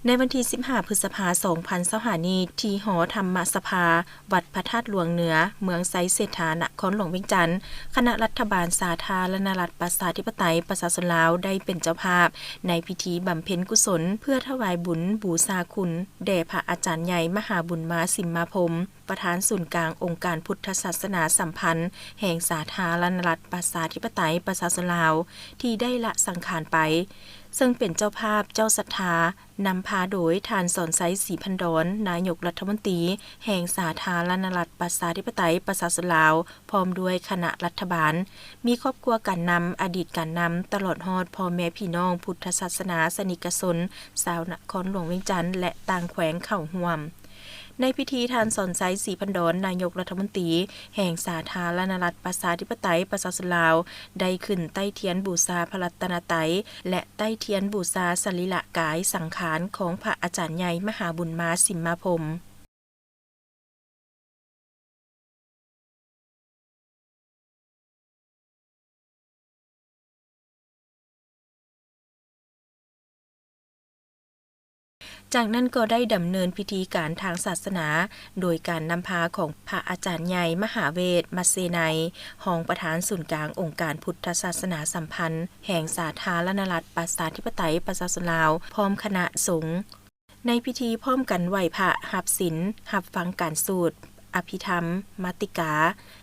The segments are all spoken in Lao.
ໃນວັນທີສິບຫ້າ ພຶດສະພາ ສອງພັນຊາວຫ້ານີ້ ທີ່ຫໍທຳມະສະພາ ວັດພະທາດຫຼວງເໜືອ ເມືອງໄຊເສດຖາ ນະຄອນຫຼວງວຽງຈັນ, ຄະນະລັດຖະບານສາທາລະນະລັດ ປະຊາທິປະໄຕ ປະຊາຊົນລາວ ໄດ້ເປັນເຈົ້າພາບໃນພິທີບຳເພັນກຸສົນ ເພື່ອຖວາຍບຸນບູຊາຄຸນແດ່ພະອາຈານໃຫຍ່ ມະຫາບຸນມາ ສິມມາພົມ ປະທານສູນກາງອົງການພຸດທະສາສະໜາສຳພັນແຫ່ງສາທາລະນະລັດ ປະຊາທິປະໄຕ ປະຊາຊົນລາວ ທີ່ໄດ້ລະສັງຂານໄປ, ເຊິ່ງເປັນເຈົ້າພາບເຈົ້າສັດທາ ນຳພາໂດຍທ່ານ ສອນໄຊ ສີພັນດອນ ນາຍົກລັດຖະມົນຕີແຫ່ງສາທາລະນະລັດ ປະຊາທິປະໄຕ ປະຊາຊົນລາວ ພ້ອມດ້ວຍຄະນະລັດຖະບານ, ມີຄອບຄົວການນຳ, ອະດີດການນຳ, ຕະຫຼອດຮອດພໍ່ແມ່ພີ່ນ້ອງພຸດທະສາສະໜາສະນິກະຊົນ ຊາວນະຄອນຫຼວງວຽງຈັນ ແລະ ຕ່າງແຂວງເຂົ້າຮ່ວມ. ໃນພິທີ, ທ່ານ ສອນໄຊ ສີພັນດອນ ນາຍົກລັດຖະມົນຕີແຫ່ງສາທາລະນະລັດ ປະຊາທິປະໄຕ ປະຊາຊົນລາວ ໄດ້ຂຶ້ນໄຕ້ທຽນບູຊາພະລັດຕະນະໄຕ ແລະ ໄຕ້ທຽນບູຊາສະລີລະກາຍສັງຂານຂອງພະອາຈານໃຫຍ່ ມະຫາບຸນມາ ສິມມາພົມ. ຈາກນັ້ນກໍໄດ້ດຳເນີນພິທີການທາງສາສະໜາ ໂດຍການນຳພາຂອງພະອາຈານໃຫຍ່ ມະຫາເວດ ມະເຊໄນ ຮອງປະທານສູນກາງອົງການພຸດທະສາສະໜາສຳພັນແຫ່ງສາທາລະນະລັດ ປະຊາທິປະໄຕ ປະຊາຊົນລາວ ພ້ອມຄະນະສົງ. ໃນພິທີພ້ອມກັນໄຫວ້ພະ, ຮັບສິນ, ຮັບຟັງການສູດ, ອະພິທຳ, ມາຕິກາ,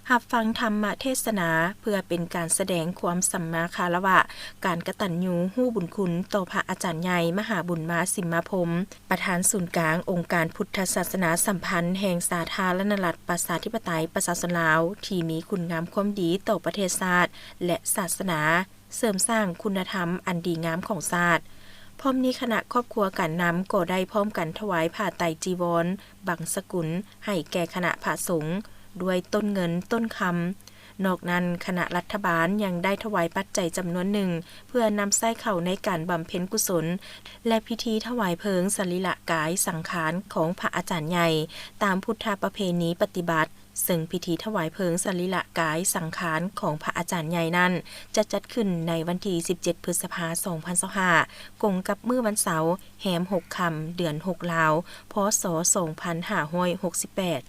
ຮັບຟັງທຳມະເທດສະໜາ ເພື່ອເປັນການສະແດງຄວາມສຳມາຄາລະວະ, ການກະຕັນຍູຮູ້ບຸນຄຸນຕໍ່ພະອາຈານໃຫຍ່ ມະຫາບຸນມາ ສິມມາພົມ ປະທານສູນກາງອົງການພຸດທະສາສະໜາສຳພັນແຫ່ງສາທາລະນະລັດ ປະຊາທິປະໄຕ ປະຊາຊົນລາວ ທີ່ມີຄຸນງາມຄວາມດີຕໍ່ປະເທດຊາດ ແລະ ສາສະໜາ. ເສີມສ້າງຄຸນນະທຳອັນດີງາມຂອງຊາດ. ພ້ອມນີ້ຄະນະຄອບຄົວການນຳກໍໄດ້ພ້ອມກັນຖວາຍຜ້າໄຕຈີວອນ, ບັງສະກຸນ ໃຫ້ແກ່ຄະນະພະສົງ ດ້ວຍຕົ້ນເງິນຕົ້ນຄຳ. ນອກນັ້ນ, ຄະນະລັດຖະບານຍັງໄດ້ຖວາຍປັດໄຈຈຳນວນໜຶ່ງ ເພື່ອນຳໃຊ້ເຂົ້າໃນການບຳເພັນກຸສົນ ແລະ ພິທີຖວາຍເພີງສະລີລະກາຍສັງຂານຂອງພະອາຈານໃຫຍ່ ຕາມພຸດທະປະເພນີປະຕິບັດ. ເຊິ່ງພິທີຖວາຍເພີງສະລີລະກາຍສັງຂານຂອງພະອາຈານໃຫຍ່ນັ້ນ ຈະຈັດຂຶ້ນໃນວັນທີສິບເຈັດ ພຶດສະພາ ສອງພັນຊາວຫ້າ ກົງກັບມື້ວັນເສົາ ແຮມຫົກຄ່ຳ ເດືອນຫົກລາວ ພ.ສ. ສອງພັນຫ້າຮ້ອຍຫົກສິບແປດ.